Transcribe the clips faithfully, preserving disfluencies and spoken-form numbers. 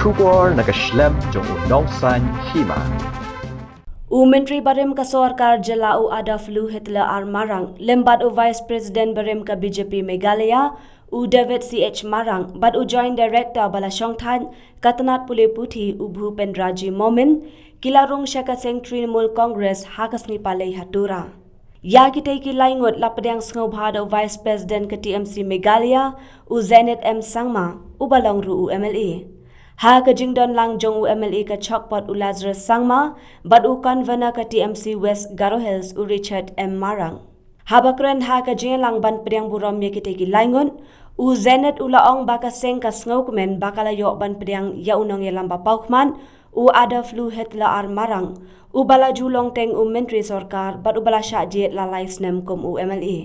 Khubor na ka shlem jong u Nongsaiñ Hima. U Myntri barim ka sorkar jylla u Adolf Lou Hitler R Marang, lem bad u Vice President barim ka B J P Meghalaya, u David C H Marang, bad u Joint Director ba la shongthait ka tnat pule puthi u Bhupendra G Momin, ki la rung sha ka seng Trinamool Congress ha ka sngi Palei ha Tura. Ïa kitei ki lai ngut la pdiang sngewbha da u Vice President ka T M C Meghalaya, u Zenith M Sangma, uba long ruh u M L A. Ha ka jingdon lang jong u M L A ka chokpot u Lazarus Sangma, bad u Convener ka T M C West Garo Hills u Richard M Marang. Haba kren ha ka jingïalang ban pdiang burom ïa kitei ki lai ngut, u Zenith u la ong ba ka seng ka sngewkmen ba ka la ïoh ban pdiang ïa u nongïalam ba paw khmat, u Adolf Lou Hitler R Marang, uba la ju long teng u Myntri Sorkar, bad uba la shah jied la lai snem kum u M L A.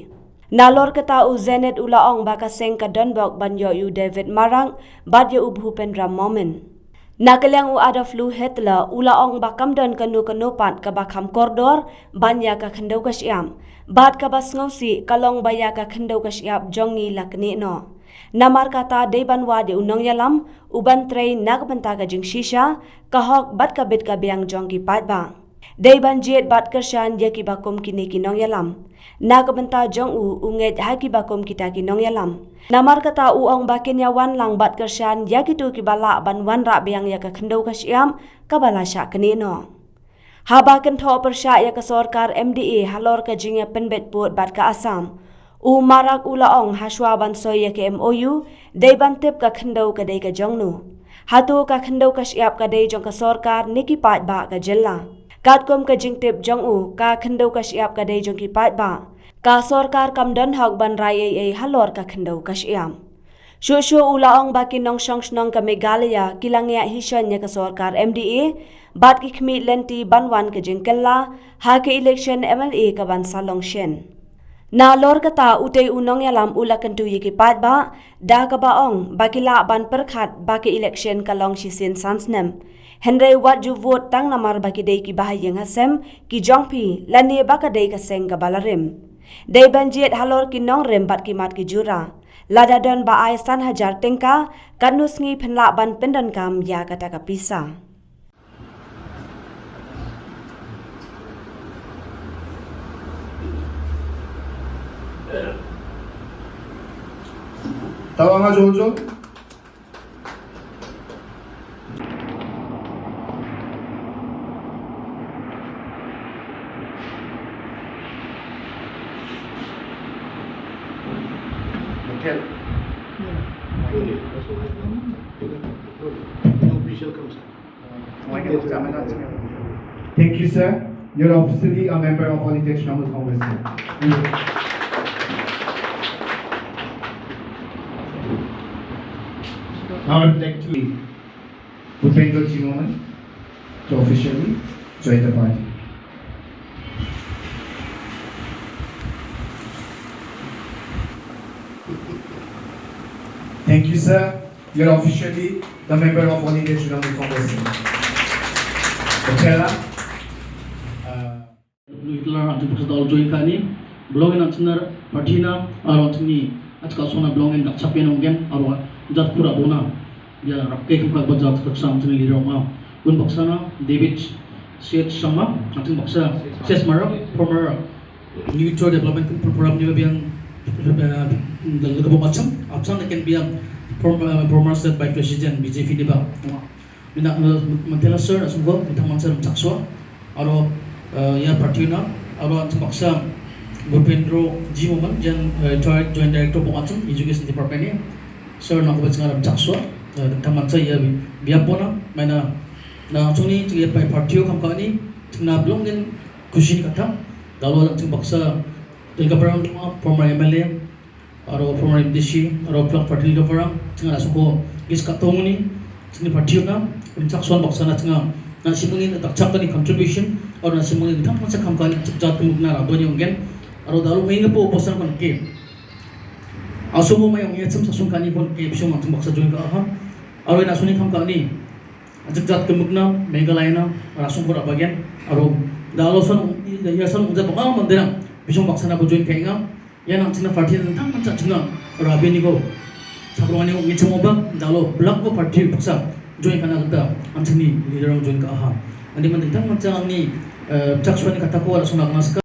Nalor kata u Zenith u la ong ba ka seng ka donbok ban ïoh ïa u David Marang, bad ïa u Bhupendra Momin. Na ka liang u Adolf Lou Hitler u la ong ba kam don kano kano pat kaba kham kordor ban ïa ka khyndew ka shyiap. Bad kaba sngewsih ka long ba ïa ka khyndew ka shyiap jong ngi la knieh noh. Namar kata dei ban wad ïa u nongïalam, u ban trei na ka bynta ka jingshisha, ka hok bad ka bit ka biang jong ki paidbah. Dei ban jied bad kyrshan ïa kiba kum kine ki nongïalam. Na ka bynta jong u, u ngeit ha kiba kum kita ki nongïalam. Namar kata u ong ba kin ïa wan lang bad kyrshan ïa kito kiba lah ban wanrah biang ïa ka khyndew ka shyiap, kaba la shah knieh noh. Haba kynthoh pyrshah ïa ka sorkar M D A halor ka jingïapynbeit pud bad ka Assam, u Marang u la ong hashwa ban soi ïa ka M O U, dei ban tip ka khyndew ka dei ka jong no. Hato ka khyndew ka shyiap ka dei jong ka sorkar ne ki paidbah ka jylla. Katkum ka jingtip jong u, ka khyndew ka shyiap ka dei jong ki paidbah. Ka sorkar kam don hok ban rai ei ei halor ka khyndew ka shyiap. Shuh shuh u la ong ba ki nongshong shnong ka Meghalaya ki la ngiah hi shon ïa ka sorkar M D A, bad ki khmih lynti ban wan ka jingkylla ha ka election M L A ka ban sa long shen. Nalor kata utei u nongïalam u la kyntu ïa ki paidbah, da kaba ong ba ki lah ban pyrkhat ba ka election ka long shisien san snem. Hynrei wat ju vote tang namar ba ki dei kiba ha ïing ha sem, ki jong phi, lane ba ka dei ka seng kaba la rim. Dei ban jied halor ki nongrim bad ki mat ki jura. Lada don ba ai san hajar tyngka, katno sngi phin lah ban pyndonkam ïa kata ka pisa. Tawang ha jol jol. Thank you, sir. You're officially a member of All India Trinamool Congress, sir. Now I would like to Bhupendra G Momin to officially join the party. Thank you, sir. You're officially the member of All India Trinamool Congress, sir. Bhupendra, uh, Hitler ang jingpyrshah da u join kane. Ba long ïa na jingna party na, aro jingni, ach ka sona ba long ïa na chap ïa nongken, aro jat khura bona. Ïa rap ke kham ka ba jat ka sam jingni lirong ma. Bun baksa na, David C H Sharma, ang jing baksa, C H Mara, former New Tour Development Program ni ba biang, eh, da ka bok acham, acham da ken biang, former, eh, former state vice president B J P ni ba. Mynta, eh, mynta la sir, asum ko, mynta man sir, mynta swa. Aro, eh, ïa party na, aro ang jing baksa Bhupendra G Momin, jan, eh, retired Joint Director Bok Acham, Education Department ni. Sir, nang ko ba jngar mynta swa, eh, mynta man sir ïa bi, biang bona, mynta, na sung ni, ïa pa-, party kam kani, na ba long ïa khushi ni kata, da lo ang jing baksa, Tilka Parang, former M L A, aro former M D C, aro Block Party Leader parang, jingna soko, gis ka tong ni, jingni party na, rim chak son baksa na jingna, na simangin tak chak ni contribution, aro na simangin tak chak kam kan, chak jat kum na rabo ni onggen, aro dalu ngi ngapo bosan kon ke. Aso mo mai ong yetsam sa sung kani kon ke, bisong ang baksa join ka ha, aro na suni kam kani, jik jat kum na, Meghalaya na, aro sung ko rabagen, aro, dalu son, ya son jat bakal mandena, bisong baksa na bo join ka inga, Ïa nang china party nang tang man cha china. Rabi ni ko. Sabrong ani ngi chamo ba dalo block ko party baksa. Join ka na kata, am chini leader ong join ka ha. Ani man ding tang man chang ni, eh, chak shwan kata ko wala sona kena ska.